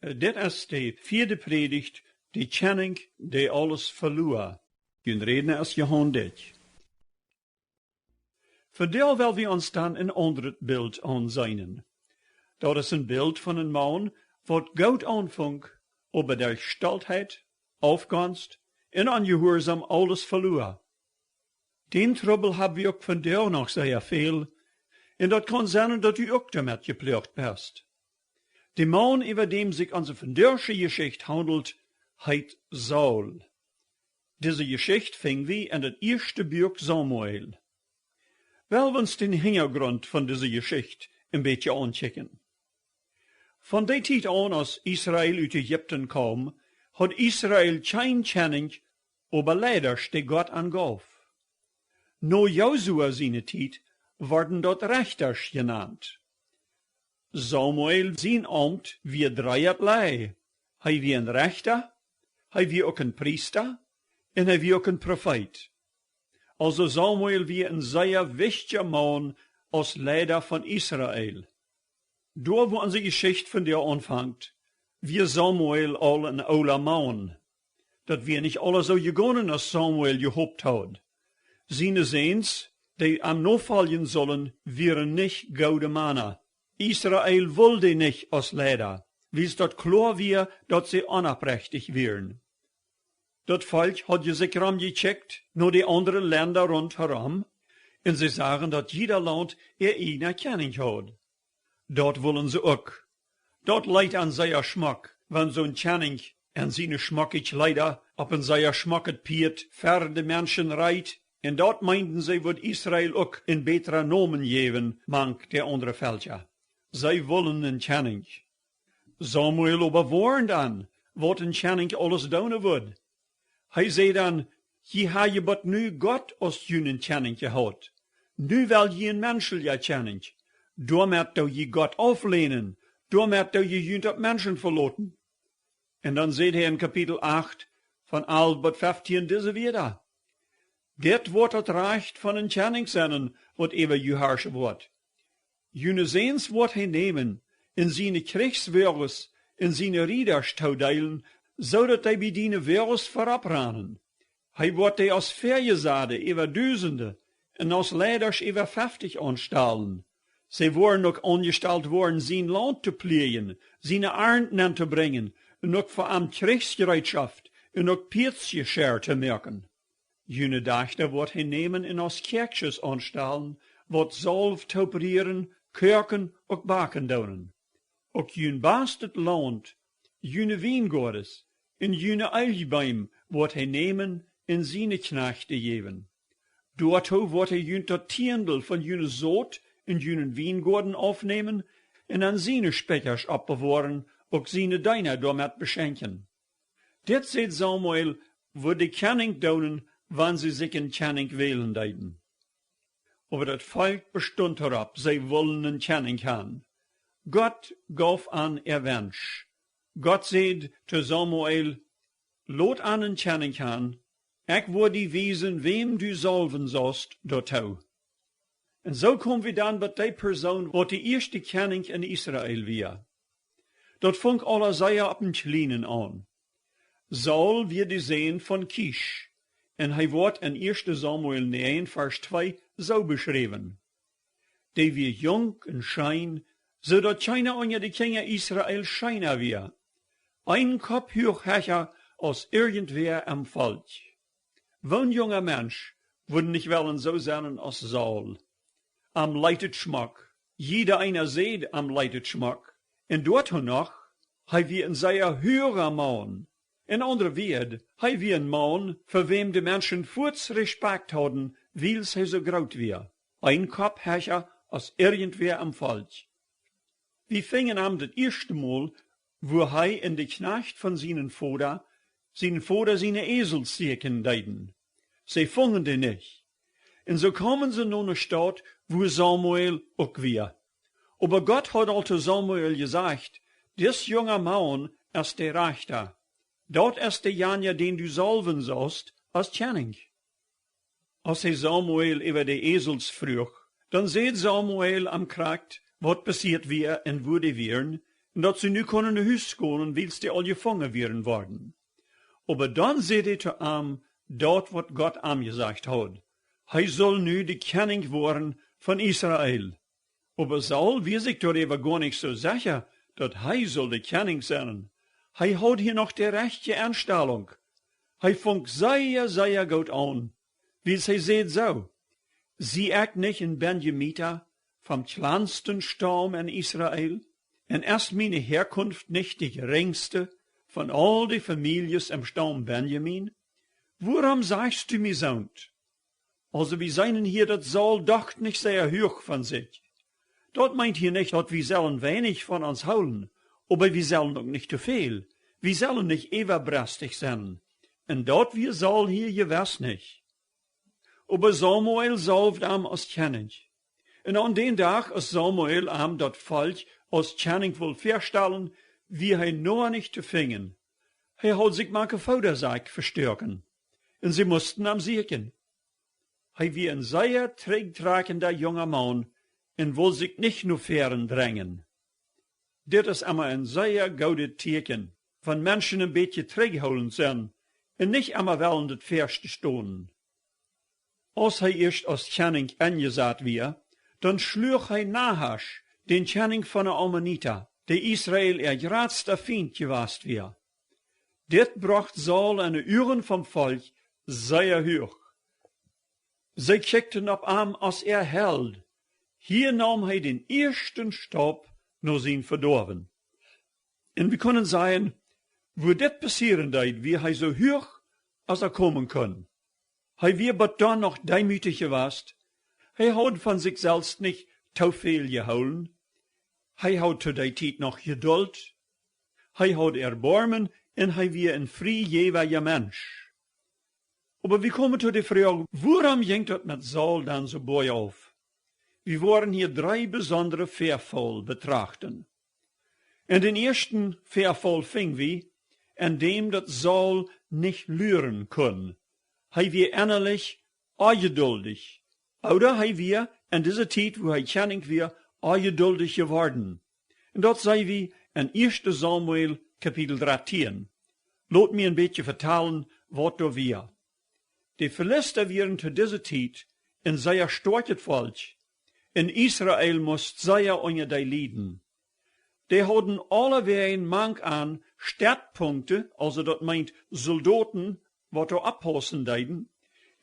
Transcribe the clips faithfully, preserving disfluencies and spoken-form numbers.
Dit es de vieede Prädicht, de Kjennich, dee aules veloa. Jun Rädna es Johan Dyck. Vondoag well wie ons dan een aundret Bilt aunseenen. Daut es een Bilt von een Maun, waut goot aunfunk, oba derch Stoltheit, Aufgonst un Onjehuarsaum aules veloa. Dän Trubbel hab wie uk vondoag noch sea väl, un daut kaun sennen, daut du uk doamet jeploacht best. De Maun, äwa däm sikj onse vondoagsche Jeschicht haundelt, heet Saul. Dise Jeschicht finj wie en daut ieeschte Buak Samuel. Well wie ons dän Hinjagrunt von dise Jeschicht een bät aunkjikjen. Von dee Tiet aun, aus Israel ut Ägipten kaum, haud Israel kjeen Kjennich, oba Leidasch, dee Gott an gauf. No Josua siene Tiet worden daut Rechtasch jenant. Samuel sien Aumt wia dreealei. Hee wia een Rechta, hee wia uk een Priesta un hee wia uk een Profeet. Aulsoo Samuel wia een sea wichtja Maun aus Leida von Israel. Doa, wua onse Jeschicht vondoag aunfangt, wia Samuel aul een oola Maun. Daut wia nich aules soo jegonen, aus Samuel jehopt haud. Siene Säns, dee am nofoljen sullen, wieren nich goode Mana. Israel wull dee nich aus Leida, wiels daut kloa wia, daut see onoprechtich wieren. Daut Volkj haud sikj romjekjikjt no de aundre Lenda runt herom, un see sagen, daut jieda Launt äa ieejna Kjennich haud. Daut wullen see uk. Daut leet an sea schmock, wan soon Kjennich en siene schmocke Kjleeda opp een sea schmocket Pieet ver de Menschen reet, un daut meenden see, wudd Israel uk een bätra Nomen jäwen mank de aundre Velkja. See wullen een Kjennich. Samuel oba woarnd an, waut een Kjennich aules doonen wudd. Hee säd dan: "Jie haben je bat nu Gott aus junen Kjennich jehaut. Nu well jie een menschelja Kjennich. Doamet doo jie Gott auflänen, doamet doo jie junt opp Menschen veloten." Un dan säd hee en Kapitel acht, von alf bat feftieen, dise Wieed: "Dit woat daut Rajcht von een Kjennich sennen, waut äwa ju harschen woat. June Säns woat hee nämen, un siene Kjrichswoages un siene Riedasch toodeelen, soo daut dee bie diene Woages verop ranen. Hee woat dee aus Väajesade äwa Dusende un aus Leidasch äwa Feftich aunstalen. See woaren uk aunjestalt woaren, sien Launt to pläajen, siene Arnt nenn to brinjen, un uk fa am Kjrichsjereetschoft un uk Pieetsjeschia to moaken. June Dajchta woat hee nämen un aus Kjäakjsches aunstalen, waut Solw tooprieren, koaken uk baken doonen. Uk jun bastet Launt, june Wiengoades un june Eeljbeem woat hee nämen un siene Kjnajchte jäwen. Doatoo woat hee junt daut Tieendel von june Sot un junen Wiengoaden aufnämen un en siene Spikjasch oppbewoaren, uk siene Deena doamet beschenkjen." Dit säd Samuel, wudd de Kjennich doonen, wan see sikj een Kjennich wälen deeden. Oba daut Volkj bestunt doaropp, see wullen een Kjennich han. Gott gauf an äa Wensch. Gott säd to Samuel: "Lot an een Kjennich han, ekj woa die wiesen, wäm du solwen saust doatoo." Un soo kom wie dan bat dee Persoon, waut de ieeschte Kjennich en Israel wia. Daut funk aules sea opp een kjlienen aun. Saul wia de Sän von Kisch, un hee woat en ieeschte Samuel näajen, Varsch twee, soo beschräwen: "Dee wia junk un scheen, soo daut kjeena unja de Kjinja Israel scheena wia. Een Kopp huach hecha aus irjentwäa em Volkj." Woon junga Mensch wudd nich wellen soo sennen aus Saul? Am leet et schmock. Jieda eena säd, am leet et schmock. Un doatoo noch, hee wia een sea huaga Maun. En aundre Wieed, hee wia een Maun, fa wäm de Menschen fuaz Respakjt hauden, wiels hee soo groot wia. Een Kopp hecha aus irjentwäa em Volkj. Wie finjen am daut ieeschte Mol, wua hee un de Kjnajcht von sienen Voda, sienen Voda siene Äsels sieekjen deeden. See fungen dee nich. Un soo kaumen see no ne Staut, wua Samuel uk wia. Oba Gott haud aul to Samuel jesajcht: "Dis junga Maun es de rajchta. Daut es dejanja, dän du solwen saust aus Kjennich." Aus hee Samuel äwa de Äsels fruach, dan säd Samuel am krakjt, waut passieet wia un wua dee wieren, Un daut see nu kunnen no Hus gonen, wiels dee aul jefungen wieren worden. Oba dan säd hee to am daut, waut Gott am jesajcht haud. Hee sull nu de Kjennich woaren von Israel. Oba Saul wia sikj doaräwa goa nich soo secha, daut hee sull de Kjennich sennen. Hee haud hia noch de rajchte Enstalunk. Hee funk sea, sea goot aun, wiels hee säd soo: Sie ekj nich een Benjamita, vom kjlansten Staum en Israel? Un es miene Häakunft nich de jerinjste von aul de Famieljes em Staum Benjamin? Wuarom sajchst du mie soont? Aulsoo, wie seenen hia, daut Saul docht nich sea huach von sikj. Daut meent hia nich, daut wie sellen weinich von ons hoolen, oba wie sellen uk nich too väl. Wie sellen nich äwabrestich sennen. Un daut wia Saul hia jewess nich. Oba Samuel saulwd am aus Kjennich. Un aun dän Dach, aus Samuel am daut Volkj aus Kjennich wull väastalen, wia hee noch nich to finjen. Hee haud sikj mank de Foodasäakj vestoaken. Un see musten am sieekjen. Hee wia een sea trigjtrakjenda junga Maun un wull sikj nich no väaren drenjen. Dit es emma een sea goodet Tieekjen, wan Menschen een bät trigjhoolent sent un nich emma wellen daut väaschte stonen. Aus hee ieescht aus Kjennich enjesat wia, dan schluach hee Nahasch, dän Kjennich von de Ammonita, dee Israel äa jratsta Fient jewast wia. Dit brocht Saul en de Uagen vom Volkj sea huach. See kjikjten opp am aus äa Held. Hia neem hee dän ieeschten Staup no sien Vedoawen. Un wie kjennen sajen, wua dit passieren deed, wia hee soo huach aus hee komen kunn. Hee wia bat dan noch deemootich jewast. Hee haud von sikj selfst nich too väl jehoolen. Hee haud to dee Tiet noch Jedult. Hee haud Erboarmen un hee wia een friejäwaja Mensch. Oba wie komen to de Froag, wuarom jinkj daut met Saul dan soo boajauf? Wie woaren hia dree besondre Väafaul betrachten. Un dän ieeschten Väafaul finj wie en däm, daut Saul nich luren kunn. Hee wia ennalich onjeduldich. Ooda hee wia en dise Tiet, wua hee Kjennich wia, onjeduldich jeworden. Un daut seenen wie en ieeschte Samuel Kapitel dartieen. Lot mie een bät vetalen, waut doa wia. De Filista wieren to dise Tiet een sea stoakjet Volkj, un Israel must sea unja dee lieden. Dee hauden aulewäajen mank aun Stütpunkten, aulsoo daut meent Soldoten, waut doa oppaussen deeden,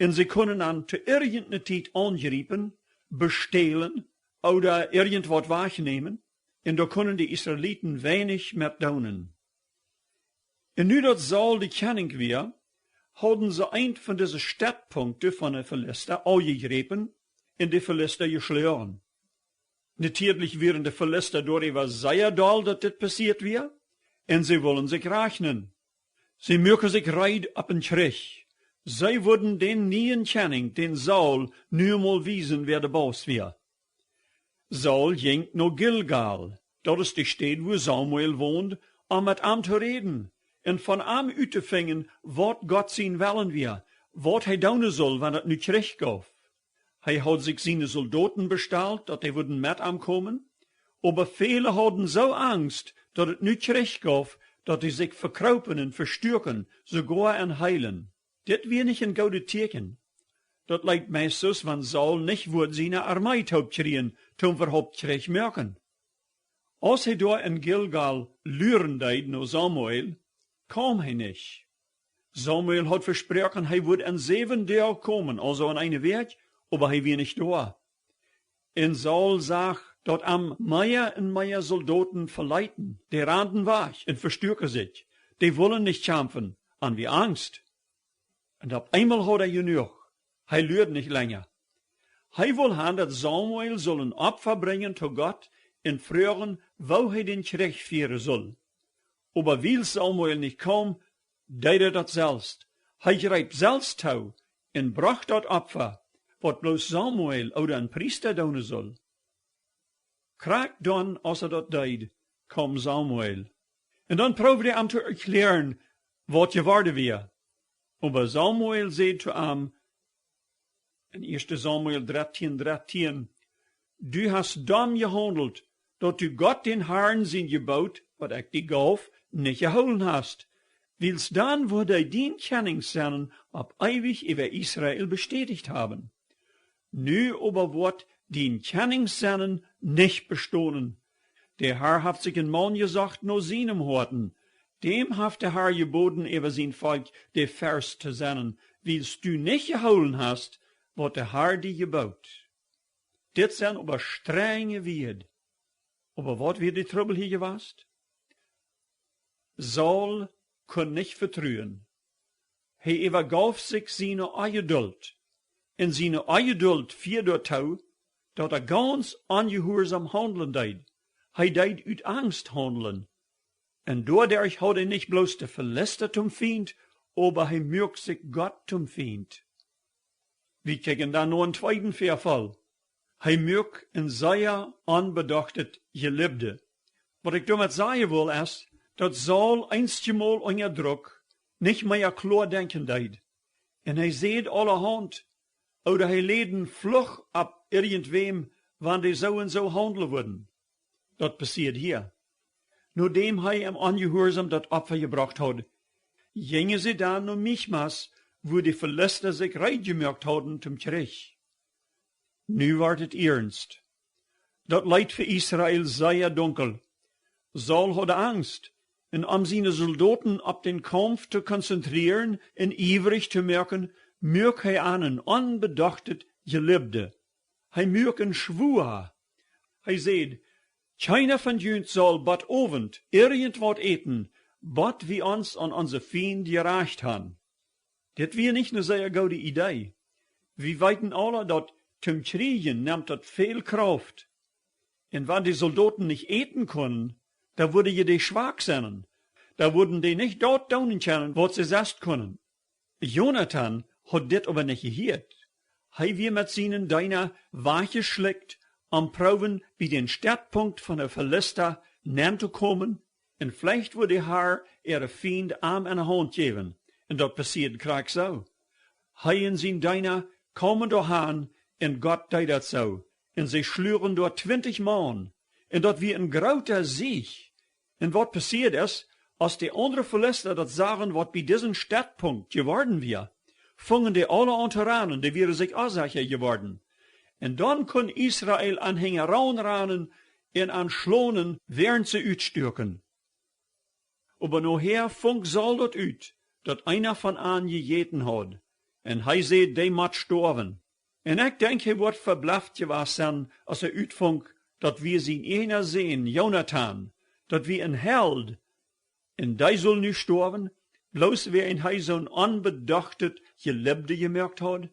un see kunnen an to irjent eene Tiet aunjriepen, bestälen ooda irjent waut wajchnämen, un doa kunnen de Israeliten weinich met doonen. Un nu daut Saul de Kjennich wia, hauden see eent von dise Stütpunkten von de Filista aunjejräpen un de Filista jeschloagen. Natieedlich wieren de Filista doaräwa sea doll, daut dit passieet wia, un see wullen sikj rajchnen. See muaken sikj reed opp een Kjrich. See wudden dän nieen Kjennich, dän Saul, nu mol wiesen, wäa de Baus wia. Saul jinkj no Gilgal, daut es de Städ, wua Samuel wond, om met am to räden un von am uttofinjen, waut Gott sien Wellen wia, waut hee doonen sull, wan daut nu Kjrich jeef. Hee haud sikj siene Soldoten bestalt, daut dee wudden met am komen, oba väle hauden soo Angst, daut daut nu Kjrich jeef, daut dee sikj vekroopen un vestuaken, soogoa en Heelen. Dit wia nich een goodet Tieekjen. Daut leet meist soo, aus wan Saul nich wudd siene Armee toopkjrieen, toom äwahaupt Kjrich moaken. Aus hee doa en Gilgal luren deed no Samuel, kjeem hee nich. Samuel haud vesproaken, hee wudd en säwen Doag komen, aulsoo en eene Wäakj, oba hee wia nich doa. Un Saul sach, daut am mea un mea Soldoten veleeten. Dee randen wajch un vestuaken sikj. Dee wullen nich kjamfen, an wia Angst. Un opp eemol haud hee jenuach. Hee luad nich lenja. Hee wull han, daut Samuel sull een Opfa brinjen to Gott un froagen, woo hee dän Kjrich fieren sull. Oba wiels Samuel nich kjeem, deed hee daut selfst. Hee jreep selfst too un brocht daut Opfa, waut bloos Samuel ooda een Priesta doonen sull. Krakjt dan, aus hee daut deed, kjeem Samuel. Un dan proowd hee am to erkjläaren, waut jeworden wia. Oba Samuel säd to am, en ieeschte Samuel dartieen, dartieen: Du hast domm jehaundelt, daut du Gott dän Harn sien Jeboot, waut ekj die gauf, nich jehoolen hast. Wiels dan wudd hee dien Kjennichsennen opp eewich äwa Israel bestäticht haben. Nu oba woat dien Kjennichsennen nich bestonen. De Har haft sikj een Maun jesocht no sienem Hoaten. Däm haft de Har jeboden, äwa sien Volkj de Ferst to sennen, wiels du nich jehoolen hast, waut de Har die jeboot. Dit sent oba strenje Wieed. Oba waut wia de Trubbel hia jewast? Saul kunn nich vetruen. Hee äwagauf sikj siene Onjedult. Un siene Onjedult fieed doatoo, daut hee gaunz onjehuarsom haundlen deed. Hee deed ut Angst haundlen. Un doaderch haud hee nich bloos de Filista toom Fient, oba hee muak sikj Gott toom Fient. Wie kjikjen dan no een tweeden Väafaul. Hee muak een sea onbedochtet Jelibde. Waut ekj doamet sajen well es, daut Saul eenjemol unja Druck nich mea kloa denkjen deed. Un hee säd aulahaunt, ooda hee läd een Fluch opp irjentwäm, wan dee soo un soo haundlen wudden. Daut passieed hia. Nodäm hee em Onjehuarsom daut Opfa jebrocht haud, jinjen see dan no Michmas, wua de Filista sikj reed jemoakt hauden toom Kjrich. Nu wort et iernst. Daut leet fa Israel sea dunkel. Saul haud Angst, un om siene Soldoten opp dän Kaumf to konzentrieren un iewrich to moaken, muak hee an een onbedochtet Jelibde. Hee muak een Schwua. Hee säd: Kjeena von junt saul bot Owent irjentwaut äten, bot wie ons aun onse Fiend jerajcht han. Dit wia nich ne sea goode Idee. Wie weeten aula, daut toom Kjrieejen nemt daut väl Krauft. Un wan de Soldoten nich äten kunnen, dan wudden je dee schwak sennen. Dan wudden dee nich daut doonen kjennen, waut see sest kunnen. Jonatan haud dit oba nich jehieet. Hee wia met sienen Deena wajchjeschlikjt, om proowen bie dän Stetpunkt von de Filista nenn to komen, un veleicht wudd de Har äare Fiend am enne Haunt jäwen. Un daut passieed krakjt soo. Hee un sien Deena kaumen doa han, un Gott deed daut soo. Un see schluagen doa twintich Maun. Un daut wia een groota Sieg. Un waut passieed es, aus de aundre Filista daut sagen, waut bie disen Stetpunkt jeworden wia, fungen dee aula aun to ranen, dee wieren sikj onsecha jeworden. Un dan kunn Israel an hinjaraun ranen un an schlonen, wäarent see utstuaken. Oba nohäa funk Saul daut ut, daut eena von an jejäten haud. Un hee säd: Dee mott stoawen. Un ekj denkj, hee woat veblefft jewast sennen, aus hee utfunk, daut wia sien ieejna Sän, Jonatan, daut wia een Held. Un dee sull nu stoawen, bloos wäajen hee soon onbedochtet Jelibde jemoakt haud?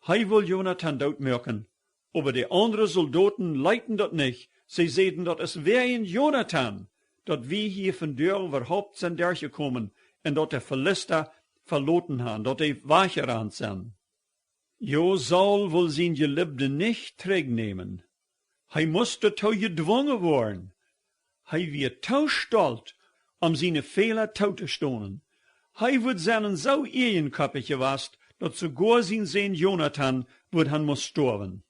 Hee wull Jonatan dootmoaken, oba de aundre Soldoten leeten daut nich. See säden: Daut es wäajen Jonatan, daut wie hia vondoag äwahaupt sent derchjekomen un daut de Filista veloten han, daut dee wajchjerant sent. Jo, Saul wull sien Jelibde nich trigjnämen. Hee must doatoo jedwungen woaren. Hee wia too stolt, om siene Fäla tootostonen. Hee wudd sennen soo ieejenkoppich jewast, daut soogoa sien Sän Jonatan wudd han must stoawen.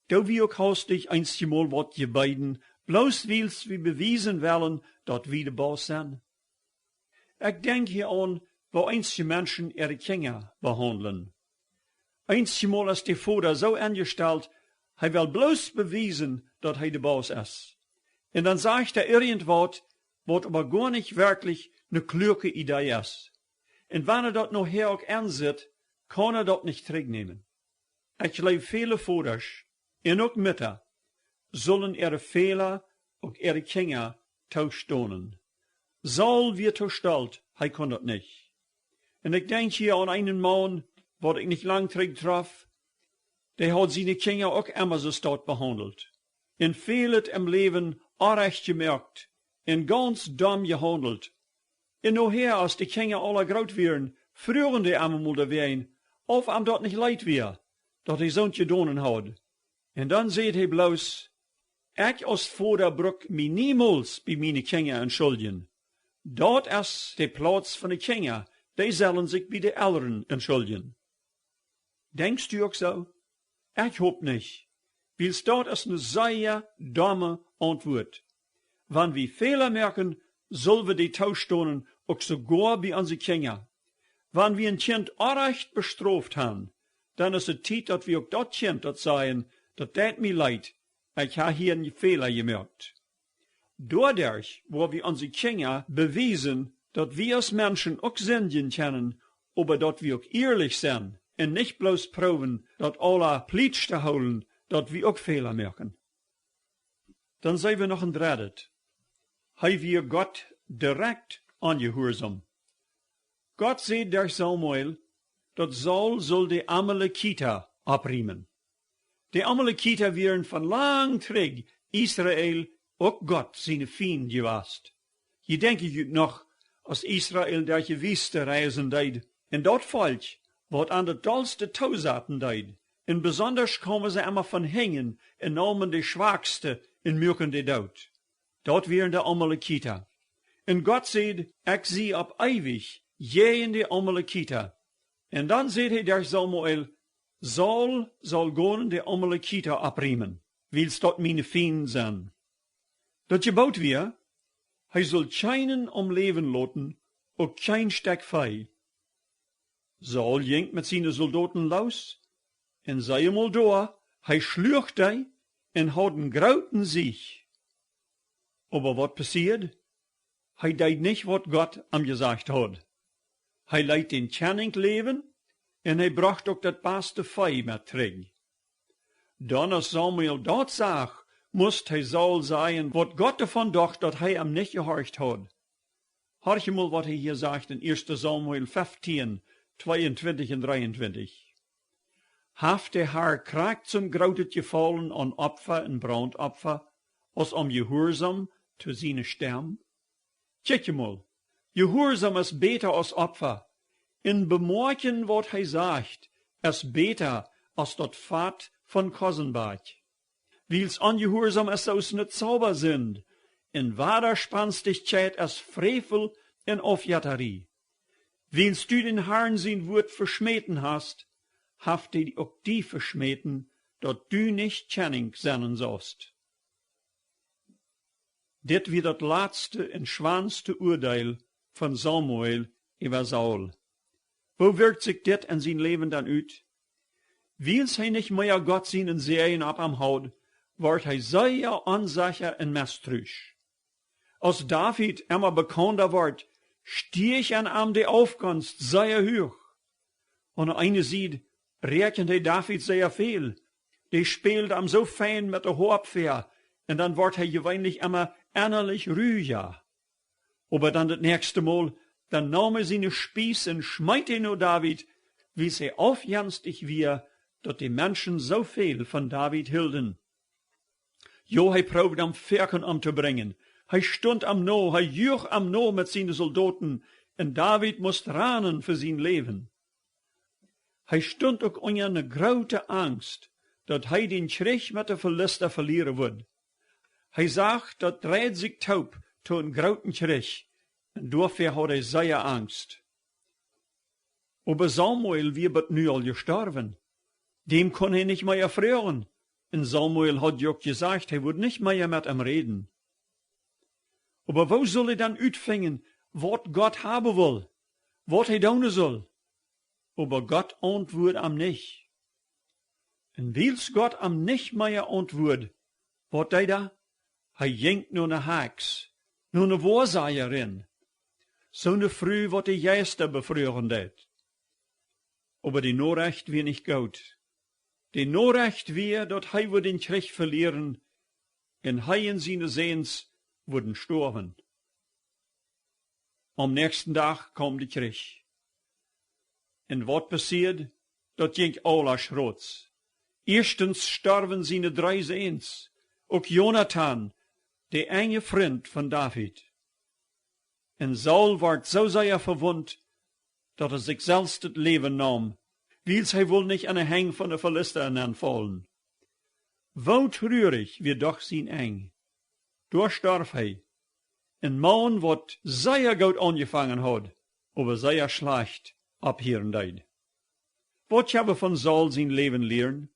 Doo wie uk haustich eenjemol waut jebieden, bloos wiels wie bewiesen wellen, daut wie de Baus sent? Ekj denkj hia aun, woo eenje Menschen äare Kjinja behaundlen. Eenjemol es de Voda soo enjestalt, hee well bloos bewiesen, daut hee de Baus es. Un dan sajcht hee irjentwaut, waut oba goa nich werkjlich ne kluake Idee es. Un wan hee daut nohäa uk ensitt, kaun hee daut nich trigjnämen. Ekj jleew, väle Vodasch, un uk Mutta, sullen äare Fäla uk äare Kjinja toostonen. Saul wia too stolt, hee kunn daut nich. Un ekj denkj hia aun eenen Maun, waut ekj nich lang trigj trof, dee haud siene Kjinja uk emma soo stolt behaundelt. Un väl em Läwen onrajcht jemoakt un gaunz domm jehaundelt. Un nohäa, aus de Kjinja aula groot wieren, fruagen dee am emol doawäajen, auf am daut nich leet wia, daut hee soont jedonen haud. Un dan säd hee bloos: Ekj aus Voda bruk mie niemols bie miene Kjinja entschuldjen. Daut es de Plauz von de Kjinja, dee sellen sikj bie de Elren entschuldjen. Denkjst du uk soo? Ekj hop nich. Wiels daut es ne sea domme Auntwuat. Wan wie Fäla moaken, sull wie dee toostonen, uk soogoa bie onse Kjinja. Wan wie een Kjint orrajcht bestroft han, dan es et Tiet, daut wie uk daut Kjint daut sajen, daut deit mie leet, ekj ha hia een Fäla jemoakt. Doaderch woa wie onse Kjinja bewiesen, daut wie aus Menschen uk sindjen kjennen, oba daut wie uk ierlich sent un nich bloos proowen, daut aula plietsch to hoolen, daut wie uk Fäla moaken. Dan seenen wie noch een dreddet. Hee wia Gott direkt onjehuarsom. Gott säd derch Samuel, daut Saul sull de Amalekita oppriemen. De Amalekita wieren von lang trigj Israel, uk Gott siene Fiend jewast. Jie denkjen junt noch, aus Israel derch de Wiest reisen deed, un daut Volkj, waut an daut dollste toosaten deed, un besondasch kaumen see emma von hinjen un neemen de Schwakste un muaken dee doot. Daut wieren de Amalekita. Un Gott säd: "Ekj sie opp eewich jäajen de Amalekita." Un dan säd hee derch Samuel: "Saul saul gonen de Amalekita oppriemen, wiels daut miene Fiend sent." Daut Jeboot wia, hee sull kjeenen aum Läwen loten, uk kjeen Stekj Vee. Saul jinkj met siene Soldoten loos, un see emol doa, hee schluach dee un haud een grooten Sieg. Oba waut passieed? Hee deed nich, waut Gott am jesajcht haud. Hee leet dän Kjennich läwen, un hee brocht uk daut baste Vee met trigj. Dan, aus Samuel daut sach, must hee Saul sajen, waut Gott doavon docht, daut hee am nich jehorcht haud. Horcht emol, waut hee hia sajcht en ieeschte Samuel feftieen, tweeuntwintich un dreeuntwintich. "Haft de Har krakjt soon grootet Jefaulen aun Opfa un Brauntopfa, aus aum Jehuarsom to siene Stemm?" Kjikj emol, Jehuarsom es bäta aus Opfa, un bemoakjen, waut hee sajcht, es bäta aus daut Fat von Kosenbakj. Wiels Onjehuarsom es soo aus ne Zaubasind, un Wadaspanstichkjeit es Frevel un Aufjettarie. Wiels du dän Harn sien Wuat veschmäten hast, haft hee uk die veschmäten, daut du nich Kjennich sennen saust. Dit wia daut latste un schwoaste Uadeel von Samuel äwa Saul. Woo wirkjt sikj dit en sien Läwen dan ut? Wiels hee nich mea Gott sienen Säajen opp am haud, wort hee sea onsecha un mestrusch. Aus David emma bekaunda wort, stieech en am de Aufgonst sea huach. Aun de eene Sied räakjend hee David sea väl. Dee späld am soo fein met de Hoap väa, un dan wort hee jeweenlich emma ennalich ruja. Oba dan daut näakjste Mol, dan neem hee siene Spieß un schmeet dee no David, wiels hee aufjenstich wia, daut de Menschen soo väl von David hilden. Jo, hee proowd am foaken omtobrinjen. Hee stunt am no, hee juach am no met siene Soldoten, un David must ranen fa sien Läwen. Hee stunt uk unja ne groote Angst, daut hee dän Kjrich met de Filista velieren wudd. Hee sach, daut dreid sikj toop to een grooten Kjrich, un doafäa haud hee sea Angst. Oba Samuel wia bat nu aul jestorwen. Däm kunn hee nich mea froagen. Un Samuel haud jo uk jesajcht, hee wudd nich mea met am räden. Oba woo sull hee dan utfinjen, waut Gott haben wull, waut hee doonen sull? Oba Gott auntwuad am nich. Un wiels Gott am nich mea auntwuad, waut deed hee? Hee jinkj no ne Hakjs, no ne Woasajarin, soone Fru, waut de Jeista befroagen deed. Oba de Norecht wia nich goot. De Norecht wia, daut hee wudd dän Kjrich velieren, un hee un siene Säns wudden stoawen. Aum näakjsten Dach kaum de Kjrich. Un waut passieed? Daut jinkj aula schrots. Ieeschtens storwen siene dree Säns, uk Jonatan, de enje Frint von David. Un Saul wort soo sea vewunt, daut hee sikj selfst daut Läwen neem, wiels hee wull nich en de Henj von de Filista nenfaulen. Woo truarich wia doch sien Enj. Doa storf hee, een Maun, waut sea goot aunjefangen haud, oba sea schlajcht opphieren deed. Waut kjenn wie von Saul sien Läwen lieren?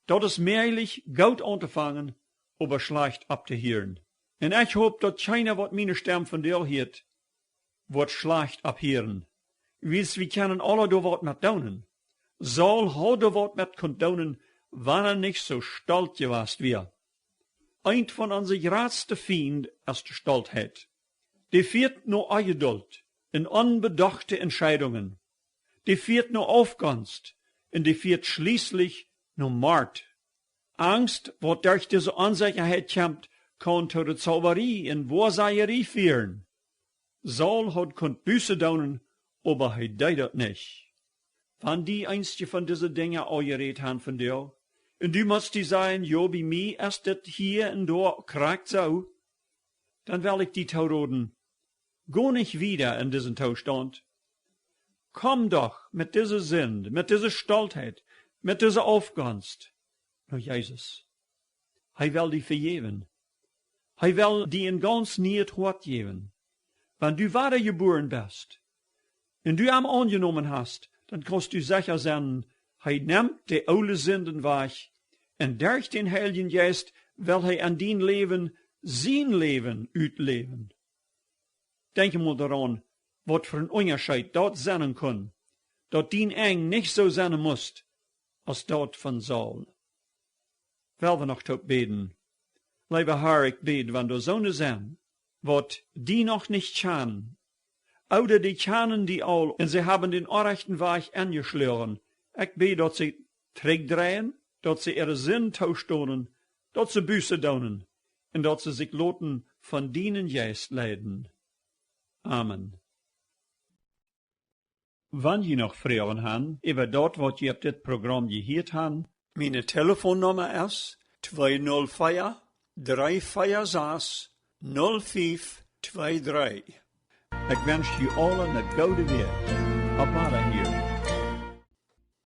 Daut es mäajlich, goot auntofangen, oba schlajcht opptohieren. Un ekj hop, daut kjeena, waut miene Stemm vondoag hieet, woat schlajcht opphieren. Wiels wie kjennen aula doa waut met doonen. Saul haud doa waut met kunt doonen, wan hee nich soo stolt jewast wia. Eent von onse jratste Fiend es de Stoltheit. Dee fieet no Onjedult un onbedochte Entscheidungen. Dee fieet no Aufgonst un dee fieet schlieslich no Mort. Angst, waut derch dise Onsechaheit kjemt, kaun to de Zauberie un Woasajerie fieren. Saul haud kunt Buße doonen, oba hee deed daut nich. Wan die eenje von dise Dinja aunjerät han vondoag, un du motst die sajen: "Jo, bie mie es dit hia un doa krakjt soo", dan well ekj die toroden: Go nich wieda en disen Toostaunt. Komm doch met dise Sind, met dise Stoltheit, met dise Aufgonst no Jesus. Hee well die vejäwen. Hee well die een gauns nieet Hoat jäwen. Wan du wadajebuaren best un du am aunjenomen hast, dan kaust du secha sennen, hee nemt de oole Sinden wajch, un derch dän Heiljen Jeist well hee en dien Läwen sien Läwen utläwen. Denkj mol doaraun, waut fa een Unjascheet daut sennen kunn, daut dien Enj nich soo sennen must aus daut von Saul. Well wie noch toop bäden. Leewa Har, ekj bäd, wan doa soone sent, waut die noch nich kjanen, ooda dee kjanen die aul un see haben dän orrajchten Wajch enjeschloagen, ekj bäd, daut see trigjdreien, daut see äare Sind toostonen, daut see Buße doonen un daut see sikj loten von dienen Jeist leiden. Amen. Wan jie noch Froagen han äwa daut, waut jie opp dit Program jehieet han, miene Telefonnumma es twee null vea, dree vea sas, null fief twee dree. Ekj wensch jie aule eene goode Wäakj. Opp Wadahieren.